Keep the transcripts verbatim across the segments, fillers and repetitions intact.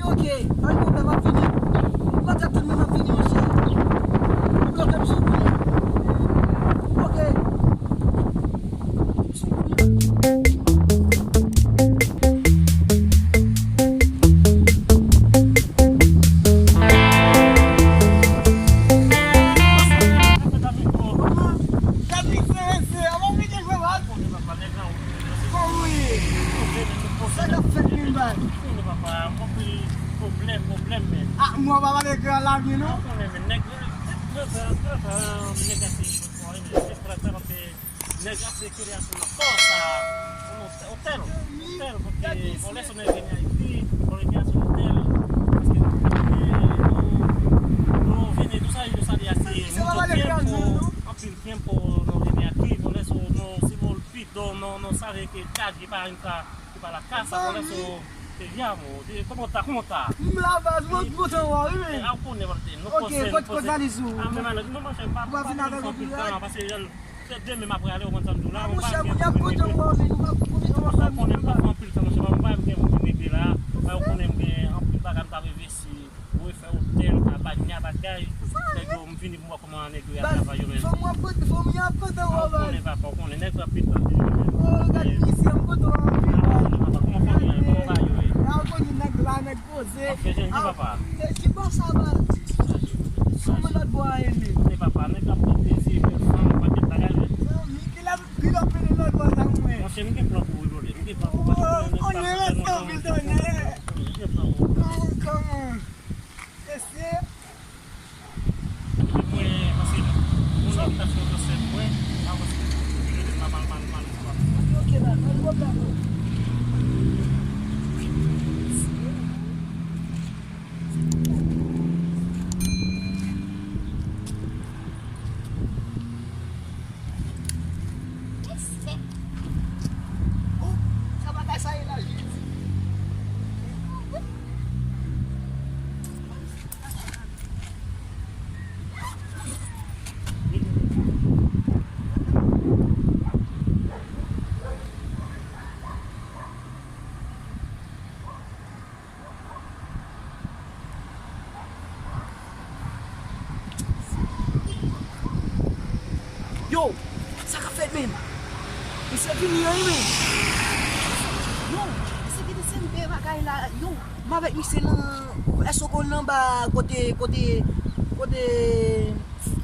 Ok, pa gen pwoblèm, m ap vini. M pa t ap tann mwen, m ap vini, monchè. Bloke m sou kounye a. Ok. Sa k ap fèt menm baz? Konnen papa, anpil pwoblèm, pwoblèm, men. Ah, mwen pa pale gran la byen non. Konnen, men nèg, nèg, nèg ase, nèg ase kere ase nan kò sa, otèl, otèl, paske yon lè sou nèg vini Ayiti, yon lè sou otèl, paske nou, nou vini, nou salye, nou salye ase, nou tout tyenpo, anpil tyenpo, nou vini Ayiti, yon lè sou, nou, si nou pi do, nou, nou salye ke Daddy pa yon ka. Ki pa la kasa, por eso te llamo. Di, ¿cómo está? ¿Cómo está? M la baz, mwen kontan wè w, wi, men. A, ou konnen, nou koze, nou koze. Ok, kot, kot valiz ou? A, men malè, mwen, mwen, m pa, m pa vin avèk anpil tan, paske jan, se demen m ap prale, ou konn sa m di w la, mwen pa gen pou mete. Ou konnen m pa fè anpil tan, monchè, m pa gen pou m mete la, men ou konnen m gen anpil bagay m ta vle vesi. Ou refè otèl, kabanya, bagay. Nèg yo, m vini pou m wè kòman nèg yo ap travay yo menm. Fanmi ap kontan, fanmi ap kontan wè w, baz. Ou konnen, papa, ou konnen, nèg yo ap pete tande yo menm. Oh, gade misye, m kontan wè w anpil, baz. Ou konnen, papa, kòman fanmi an ye, kòman bagay yo ye? A, ou konnen nèg la, nèg poze. Ap fè jan di papa. E ki bò sa, baz? Sou mwen lòt bò a ye menm. Konnen, papa, nèg yo ap pran plezi, fè fanm, pakèt bagay, wi. Zanmi, kilè m, kilè w pede lòt bò sa, mwen? Monchè, m gen plan pou ou, Lole. M gen plan pou ou, paske mwen menm sa fè lontan. Kòman, kòman? Mesye. Mwen, paske moun nan ki ta fè yon transfè pou mwen, pa paske li rele m la mal, mal, mal, mal. Ok, la, pa gen pwoblèm, non. Oh, sa bagay sa ye la, Jezi. Yo, sa k ap fèt menm? Misye vini an wi menm. Yo, misye vini se m peye bagay la. Yo, m avèk misye nan, èske w konn anba kote, kote, kote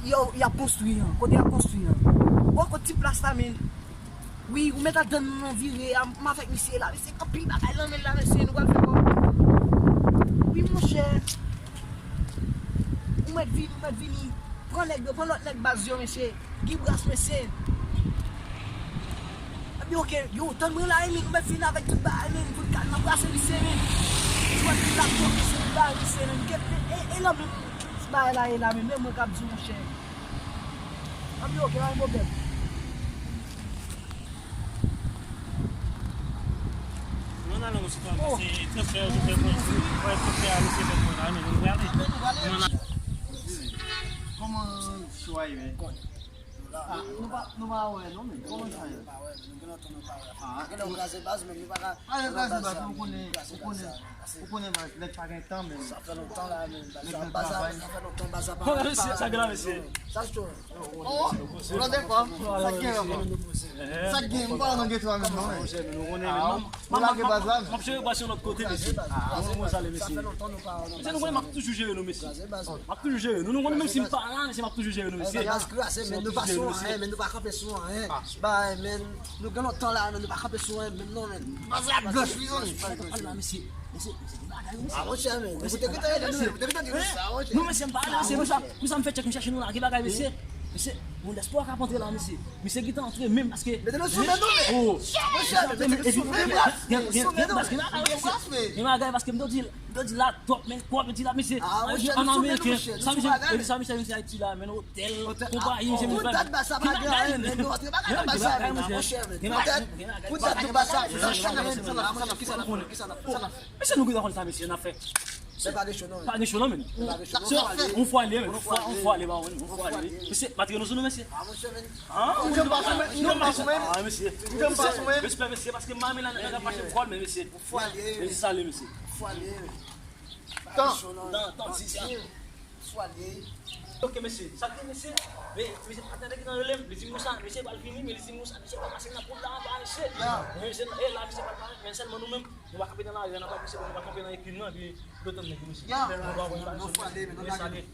yo, y ap konstwi an, kote y ap konstwi an. Ou wè kot ti plas la menm? Wi, ou mèt al tann nou nan vire a, m avèk misye la, misye gen anpil bagay nan men l la, mesye, nou pral fè kòb. Wi, monchè. Ou mèt vini, ou mèt vini. Pran nèg yo, pran lòt nèg baz yo, mesye. Gibras, mesye. Ebyen, ok, yo, tann mwen la, Emile, ou mèt vini avèk tout bagay, men, pou n ka, n ap brase misye, men. Ou wè tout laptop, misye, tout bagay, misye, men. E, e, e la menm, ti bagay la, e la menm, men mwen k ap di, monchè. Ebyen, ok, pa gen pwoblèm. Mwen nan lòt sitwasyon, se transfè yo te fè mwen. Wè, transfè a, misye fè mwen la, men nou prale. Mwen nan. Kòman cho a ye, men? Ah, nou pa, nou pa wè, non, men kòman sa ye? Ah, kraze baz, men nou pa ka. Ah, kraze baz, nou konnen, nou konnen. Ou konnen baz, nèg pa gen tan menm. Sa fè lontan la menm. Nèg nan travay. Sa fè lontan baz la pa. Bon, mesye, sa gen la, mesye. Sa cho. Oh, ou tande kwa? Sa gen ankò. Sa gen, m pa nan geto a menm non. Ou lage baz la menm. M ap jere baz yon lòt kote, mesye. Mwen, mwen, sa le, mesye. Mesye, nou konnen m ap toujou jere nou, mesye. M ap toujou jere nou. Nou konnen menm si m pa la, mesye, m ap toujou jere nou, mesye. Baz kraze, men nou pa sou anyen, men nou pa kanpe sou anyen. Bay, men nou gen lontan la, men nou pa kanpe sou anyen, men non, men. Baz la blanch, wi, zanmi. Mesye, mesye, mesye, gen bagay, mesye. Ah, monchè, men, mesye, te gentan rele nou, te gentan di nou sa, monchè. Non, mesye, m pa ale, mesye, konsa, konsa m fè tchèk, m chèche nou la, gen bagay, mesye. Mesye, moun dèspwa ka antre la, mesye. Misye gentan antre menm, paske. Mete nou sou men nou, men. Oh. Monchè, mete nou sou men, baz. Gen, gen, gen, gen, gen bagay, mesye. Gen bagay, paske m te di, m te di la, twòp, men, twòp, m di la, mesye. Ah, monchè, an ameriken, sa misye, sa misye, misye Ayiti la, men, otèl, konpayi, misye, pou dat baz sa pa gen anyen, men, nou antre bagay nan baz sa, men, monchè, men. Pou dat, pou dat nou baz sa, men, sa n ap fè, sa n ap fè, sa n ap fè. Mesye, nou gentan konn sa, mesye, n ap fè. Men pa gen cho non. Pa gen cho non, men. Men pa gen cho non. Yon fwa li ye, men. Yon fwa li ye, yon fwa li ye. Mesye, pa tire nou sou nou, mesye. Ah, monchè, men. Ah, ou janm pa sou mwen, ou janm pa sou mwen. Ah, mesye. Ou janm pa sou mwen. Respè, mesye, paske m pa renmen lè nèg ap mache kòl, men, mesye. Yon fwa li ye, men. Mesye, sale, mesye. Yon fwa li ye, men. Tan. Tan, tan, si, si. Swale. Ok, mesye, sa k gen, mesye? Men, mesye, patnè nèg nan rele m, li di m konsa, mesye pral vini, men li di m konsa, mesye pral pase nan poul la anba, mesye. Ya. Men, mesye, e la, mesye pral pase, men sèlman nou menm, nou pa kanpe nan lari a, nou pa, mesye, nou pa kanpe nan ekri nou, epi nou tann nèg yo, mesye. Ya. Nou pa, nou pa, nou swale, men nou lage.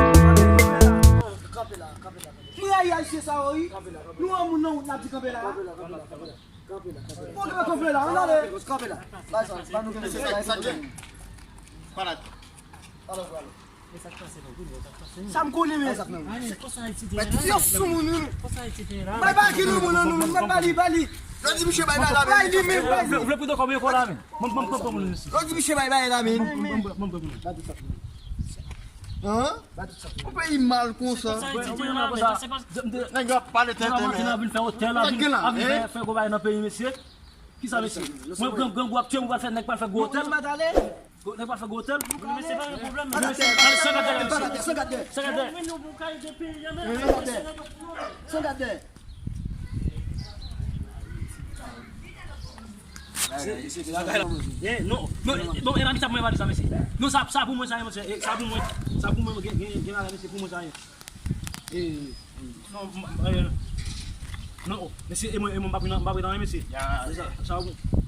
Kanpe la, kanpe la, kanpe la. M rayi ayisyen sa yo, wi. Kanpe la, kanpe la. Nou wè moun nan wout la ap di kanpe la. Kanpe la, kanpe la, kanpe la. Kanpe la, kanpe la. Bon, kanpe la, ann ale. Kanpe la. Bay sa, bay nou kanpe. Sa, sa, sa, pa la. Sa m konnen, men. Yo sou moun, wi. Bay, bay, ki nou moun, nou moun. Bay, bay li, bay li. Yo di misye bay, bay la, bay li, men, bay li. Ou vle pran kòb yo la, men. Mwen, mwen, mwen, mwen, mwen, mwen. Yo di misye bay, bay la, men. Mwen, mwen, mwen, mwen, mwen. Hein? Yon peyi mal konsa. Nèg yo ap pale tenten, men. Sa k gen la, hein? Fè, fè gwo bagay nan peyi, mesye. Kisa, mesye? Mwen, gran, grangou ap tye m, ou pral fè, nèg pral fè gwo otèl. Nèg pral fè gwo otèl. San gade, san gade. San gade. San gade. Eh, non, non, non, e nan ki sa pou mwen pale sa, mesye. Non, sa, sa pou mwen sa, mesye. Eh, sa pou mwen. Sa pou mwen, gen, gen, gen bagay, mesye, pou mwen sa ye. Eh, non, m, eh, non, mesye, e mwen, e mwen, m pa pran, m pa pran nan, mesye. Ya. Sa, sa pou